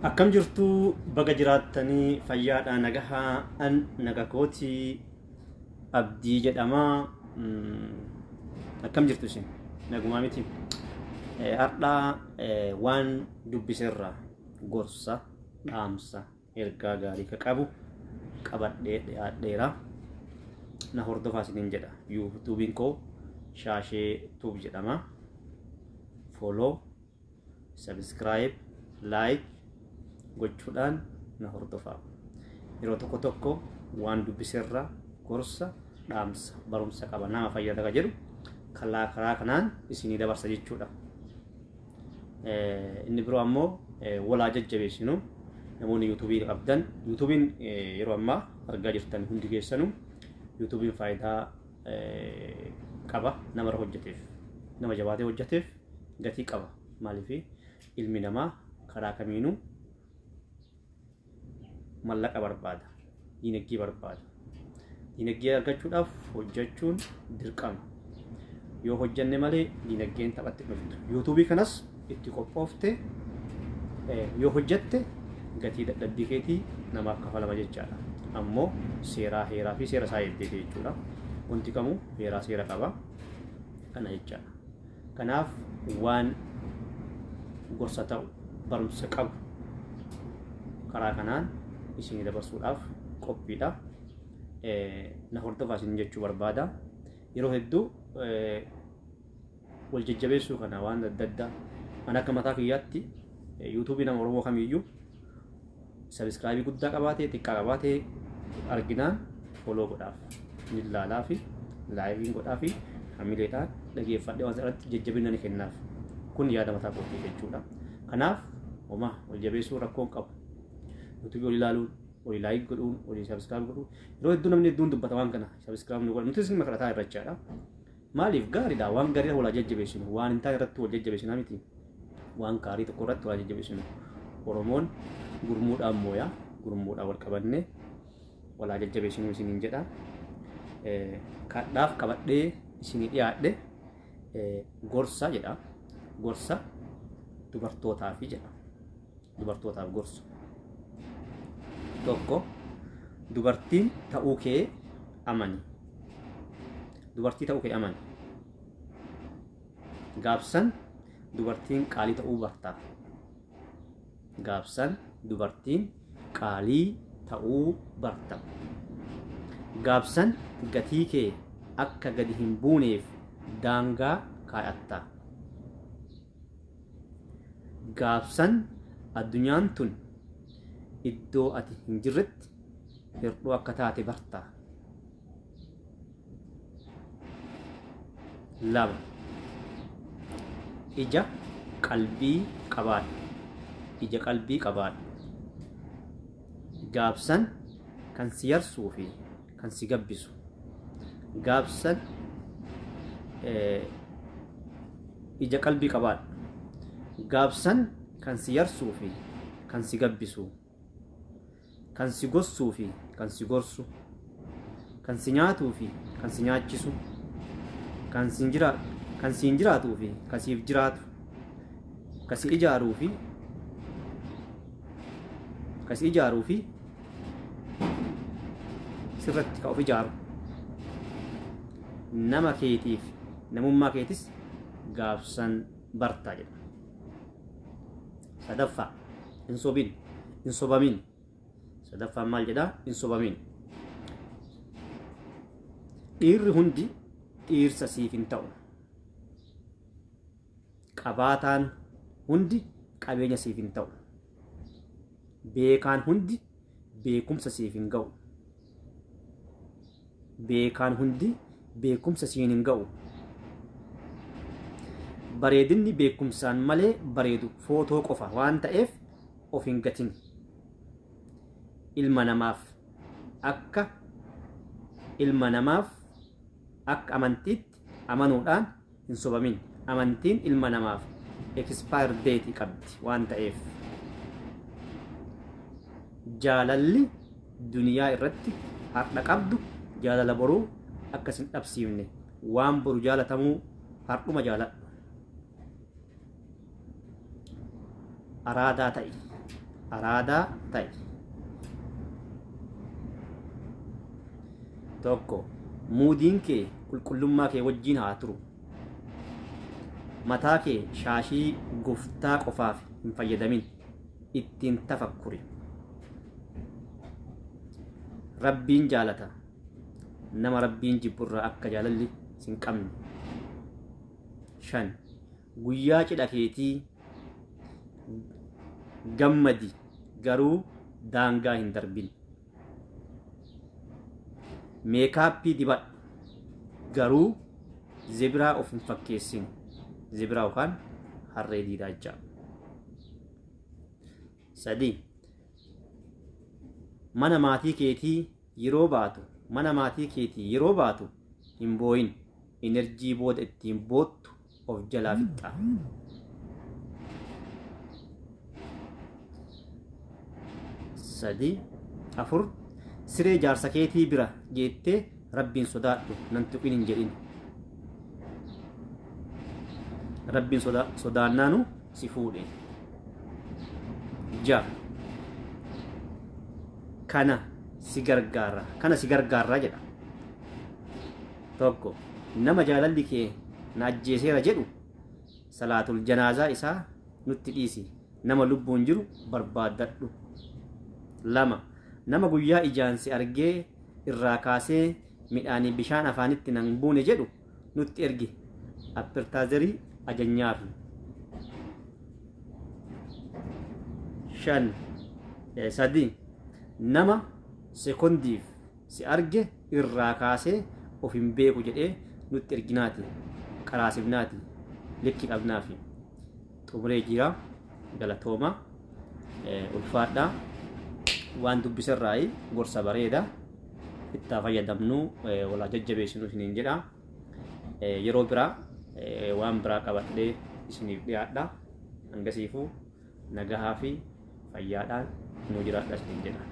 Akkam jirtu, baga jiraattanii, fayyaadhaa, nagahaa? An naga kootii, Abdii jedhama. Akkam jirtu isin? Nagumaa miti? Har'aa waan dubbiserraa gorsa, dhaamsa, ergaa gaarii ka qabu qabadhee dhiyaadheera. Na hordofaa isiniin jedha. YouTubeiin koo Shaashee Tube jedhama. Follow, subscribe, like gochuudhaan na hordofaa. Yeroo tokko tokko waan dubbiserraa gorsa, dhaamsa, barumsa qaba, nama fayyada ka jedhu karaa kanaan isinii dabarsa jechuudha. Inni biroo ammoo walaa jajjabeessinu. Namoonni YouTubeii qabdan, YouTubeiin yeroo ammaa argaa jirtan hundi keessanuu, YouTubeiin faayidaa qaba. Namarra hojjeteef, nama jabaatee hojjeteef gatii qaba. Maaliif? Ilmi namaa karaa kamiinuu mallaqa barbaada, diinagdee barbaada. Diinagdee argachuudhaaf hojjechuun dirqama. Yoo hojjenne malee diinagdeen taphatti dhuftu. YouTubeii kanas itti qophoofte yoo hojjette gatii dadhabbii keetii namaaf kafalama jechaadha. Ammoo seeraa, heeraa fi seera isaa eegdee jechuudha. Wanti kamuu heeraa seera qaba. Kana jechaadha. Kanaaf waan gorsa ta'u, barumsa qabu karaa kanaan isinii dabarsuudhaaf qophiidha. Na hordofaa isin jechuu barbaada. Yeroo hedduu wal jajjabeessuu kana waan adda addaa, an akka mataa kiyyaatti YouTubeii nama Oromoo kamiyyuu subscribeii guddaa qabaatee xiqqaa qabaatee arginaan follow godhaaf, ni ilaalaa fi likeiin godhaa fi hamileedhaan dhageeffadhee waan irratti jajjabina ni kennaaf. Kun yaada mataa kootii jechuudha. Kanaaf homaa wal jabeessuu rakkoon qabu. YouTubeii wal ilaaluun, walii like godhuun, walii subscribe godhuun, yeroo hedduu namni hedduun dubbata waan kana, subscribe nu godha. Nutis kadhataa irrachaadha. Maaliif? Gaariidha. Waan gaarii wal jajjabeessinu, waan hin taane irratti wal jajjabeessinaa miti. Waan gaarii tokko irratti wal jajjabeessinu. Oromoon gurmuudhaan mooyaa, gurmuudhaan wal qabannee walaa jajjabeessinu isiniin jedha. Kadhaaf qabadhee isinii dhiyaadhe gorsa jedha. Gorsa dubartootaafi jedha. Dubartootaaf gorsa. Tokko, dubartiin ta'uu kee amani. Dubartii ta'uu kee amani. Gaafsan dubartiin qaalii ta'uu barta. Gaafsan dubartiin qaalii ta'uu barta. Gaafsan gatii kee akka gadi hin buuneef daangaa kaa'atta. Gaafsan addunyaan tun iddoo ati hin jirretti hir'uu akka taate barta. Lama, ija qalbii qabaadhu. Ija qalbii qabaadhu. Gaafsan kan si yarsuu fi kan si gabbisu. Gaafsan ija qalbii qabaadhu. Gaafsan kan si yarsuu fi kan si gabbisu. Kan si gossuu fi kan si gorsu. Kan si nyaatuu fi kan si nyaachisu. Kan siin jiraatuu fi kan siif jiraatu. Kan si ijaaruu fi kan si ijaaruu fi sirratti kan of ijaaru. Nama keetiif namummaa keetis gaafsan bartaa jedha. Sadaffaa, hin sobin, hin sobamin. Sadaffaan maal jedhaa? Hin sobamin. Dhiirri hundi dhiirsa siif hin ta'u. Qabaataan hundi qabeenya siif hin ta'u. Beekaan hundi beekumsa siif hin ga'u. Beekaan hundi beekumsa siin hin ga'u. Bareedinni beekumsaan malee bareedu footoo qofa waan ta'eef of hin gatin. Ilma namaaf akka ilma namaaf akka amantiitti amanuudhaan hin sobamin. Amantiin ilma namaaf expire date qabdi waan ta'eef. Jaalalli duniyaa irratti har'a qabdu jaalala boruu akkas hin dhabsiifne, waan boru jaalatamuu har'uma jaaladhu. Araadaa ta'i. Araadaa ta'i. 1. Muudiin kee qulqullummaa kee wajjiin haa turu. Mataa kee shaashii goftaa qofaaf hin fayyadamin. Ittiin tafakkuri. Rabbiin jaalata. Nama Rabbiin jibburraa akka jaalalli sin qabne. 5. Guyyaa cidha keetii gammadi garuu daangaa hin darbin. Meekaappii dibadhu garuu zebiraa of hin fakkeessin. Zebiraa yookaan harree diidaa jecha. 3. Mana maatii keetii yeroo baatu mana maatii keetii yeroo baatu hin boo'in. Enerjii booda ittiin boottu of jalaa fixxa. 3. 4. Siree jaarsa keetii bira geettee Rabbiin sodaadhu nan tuqin hin jedhin. Rabbiin sodaannaanu si fuudhe. 6. Kana si gargaara. Kana si gargaarra jedha. 1. Nama jaalalli kee na ajjeeseera jedhu salaatul janaazaa isaa nutti dhiisi. Nama lubbuun jiru barbaaddadhu. 2. Nama guyyaa ijaan si argee irraa kaasee midhaanii bishaan afaanitti nan buune jedhu nutti ergi. Appirtaazerii ajanyaafi. 5. 3. Nama sekondiif si arge irraa kaasee of hin beeku jedhee nutti erginaati. Qaraasifnaati. Likki qabnaafi. Xumuree jira. Galatooma. Ulfaadhaa. Waan dubbisarraayi gorsa bareeda. Ittaa fayyadamnu walaa jajjabeessinu isiniin jedha. Yeroo biraa waan biraa qabadhee isiniif dhiyaadha. Hangasiifuu nagahaa fi fayyaadhaan nu jiraadha isiniin jedha.